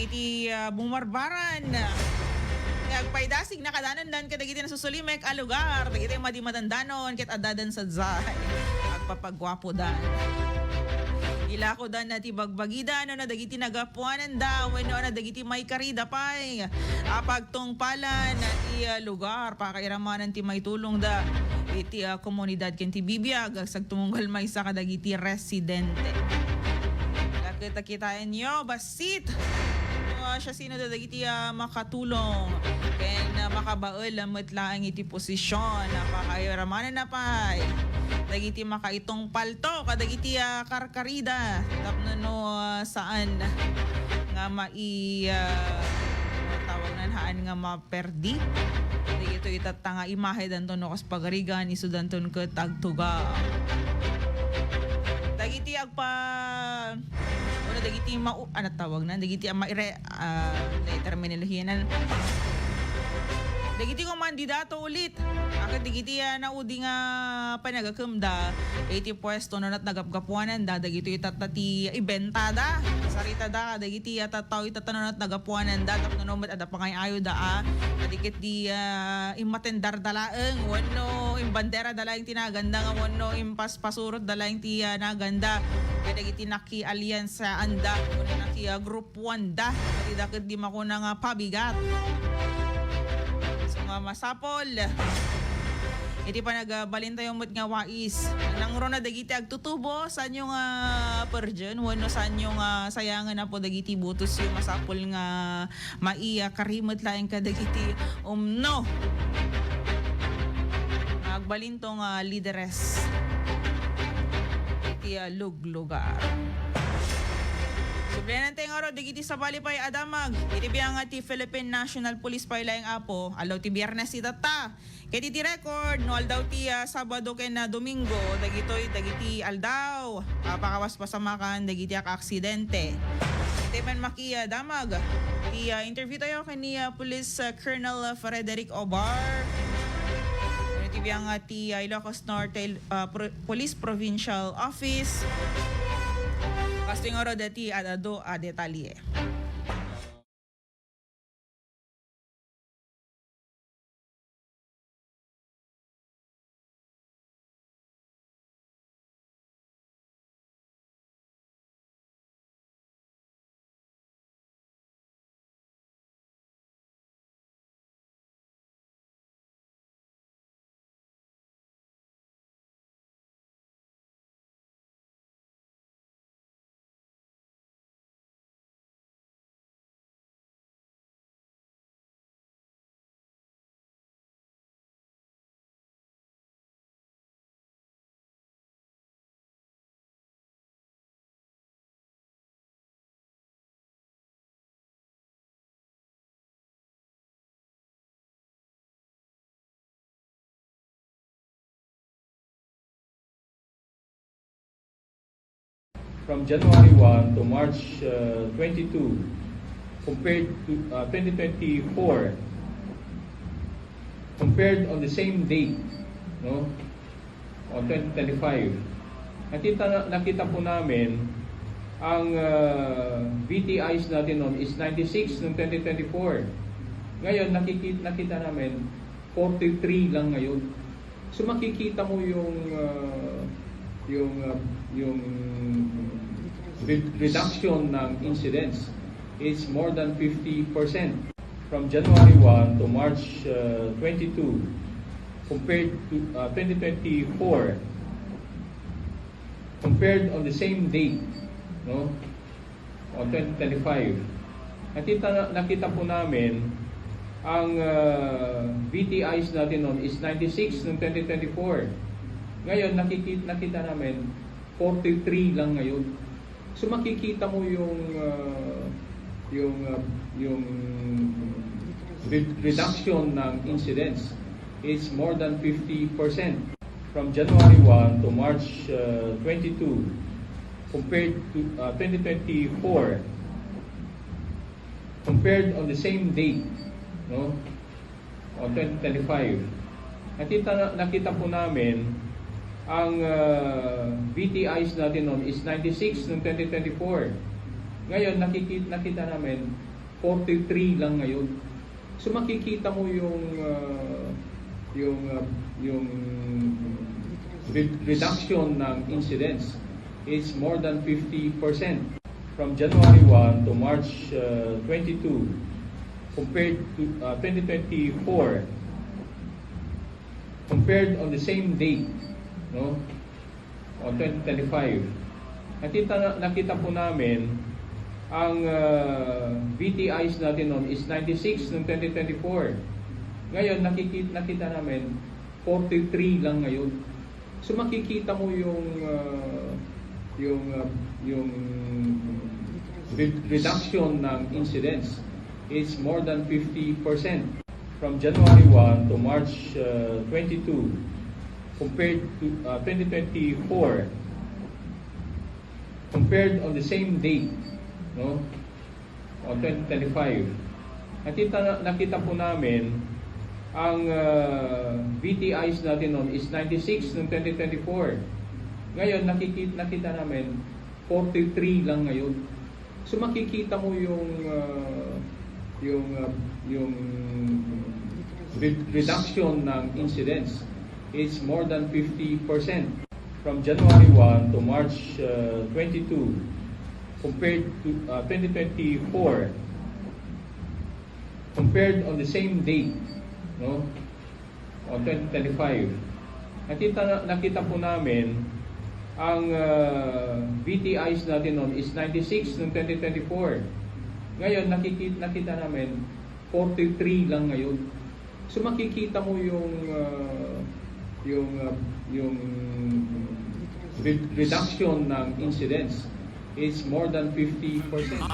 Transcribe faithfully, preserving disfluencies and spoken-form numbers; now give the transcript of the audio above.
iti, ah, Bumarbaran. Nga agpaydasig na kadanondan kadagiti nasusulimek a lugar, dagiti madi madandanon ket addadan sadiay. Agpapagwapodan. Ilakodan na ti bagbagida, no, na dagiti nagapuananda, wenno na dagiti maikarida pay a pagtungpalan ti, ah, lugar, pakairamanan ti maitulongda iti, ah, komunidad ken ti bibiag, agtunggal maysa kadagiti residente. Dakket a kitaenyo, bassit no, ah, siasino dagiti, ah, makatulong ken, ah, makabael met laeng iti posisyon a pakairamanan na pay dagiti makaitungpalto kadagiti, ah, karkarida tapno no, ah, saan nga mai-, ah, tawag nan, haan nga maperdi. Dagitoy itatta nga imahe danton no kas pagarigan, isu danton ket agtuga. Dagiti agpa-, ano, dagiti mau-, ano tawag na? Dagiti a maire-, ah, na terminolohiya na. Dagiti kumandidato ulit. Akat dagiti, ah, naudi nga panagakemda iti puesto no nat nagapgapuananda, dagitoy itatta ti ibentada. Saritada, dagiti, ah, tattao itatta no nat nagapuananda, tapno no met adda pangay-ayoda, ah, dagiti, ah, immatendarda laeng, wenno imbanderada laeng ti naganda, nga wenno impaspasurotda laeng ti, ah, naganda. Kadagiti nakialyansaanda, wenno naki, ah, grupuanda. Kadida ket di makuna nga pabigat. So nga masapol. Iti panagbalintayo met nga wais. Nangruna dagiti agtutubo, saanyo nga perdien, wenno saanyo nga sayangen, Apo, dagiti botosyo, masapul nga maikari met laeng kadagiti umno nga agbalinto nga lideres iti, ah, luglugar. Subliananta ngarud dagiti sabali pay a damag iti biag ti Philippine National Police pay laeng, Apo, aldaw ti Biyernes itatta. Ket iti record, no aldaw ti, ah, Sabado ken, ah, Domingo, dagitoy dagiti aldaw a pakapaspasamakan dagiti ak-, aksidente. Iti man maki, ah, damag ti, ah, interview tayo ken ni, ah, Police, ah, Colonel, ah, Frederick Obar. Iti biag ti, ah, Ilocos Norte, ah, Pro-, Police Provincial Office. Kastoy ngarud ti ad-adu a detalye. From January one to March, uh, twenty-two, compared to, uh, twenty twenty-four, compared on the same date, no, on twenty twenty-five, nakita na, nakita po namin ang, uh, V T Is natin noon is ninety-six noong twenty twenty-four. Ngayon, nakikit-, nakita namin forty-three lang ngayon. So, makikita mo yung, uh, yung, uh, yung re-, reduction ng incidents. It's more than fifty percent from January one to March, uh, twenty-two, compared to, uh, twenty twenty-four, compared on the same date, no? O twenty twenty-five. Nakita, nakita po namin ang, ah, V T Is natin noon is ninety-six noong twenty twenty-four. Ngayon, nakikit-, nakita namin forty-three lang ngayon. So, makikita mo yung, ah, yung, ah, yung re-, reduction ng incidents. It's more than fifty percent. From January one to March, uh, twenty-two, compared to, uh, twenty twenty-four, compared on the same date, no, on twenty twenty-five, nakita, nakita po namin ang, uh, V T Is natin noon is ninety-six noong twenty twenty-four. Ngayon, nakikit-, nakita namin, forty-three lang ngayon. So, makikita mo yung, ah, yung, ah, yung re-, reduction ng incidence. It's more than fifty percent from January one to March, ah, twenty-two, compared to, ah, twenty twenty-four, compared on the same date, no? O twenty twenty-five. Nakita, nakita po namin ang, ah, V T Is natin noon is ninety-six noong twenty twenty-four. Ngayon, nakikit-, nakita namin forty-three lang ngayon. So, makikita mo yung, ah, yung, ah, yung re-, reduction ng incidence. It's more than fifty percent from January one to March, uh, twenty-two, compared to, uh, twenty twenty-four, compared on the same date, no, on twenty twenty-five. Nakita, nakita po namin ang, uh, V T Is natin noon is ninety-six noong twenty twenty-four. Ngayon, nakikit-, nakita namin forty-three lang ngayon. So, makikita mo yung, ah, yung, ah, yung re-, reduction ng incidence. It's more than fifty percent from January one to March, ah, twenty-two, compared to, ah, twenty twenty-four, compared on the same date, no? O twenty twenty-five. Nakita, nakita po namin ang, ah, V T Is natin noon is ninety-six noong twenty twenty-four. Ngayon, nakikit-, nakita namin forty-three lang ngayon. So, makikita mo yung, ah, yung, ah, yung re-, reduction ng incidence. It's more than fifty percent.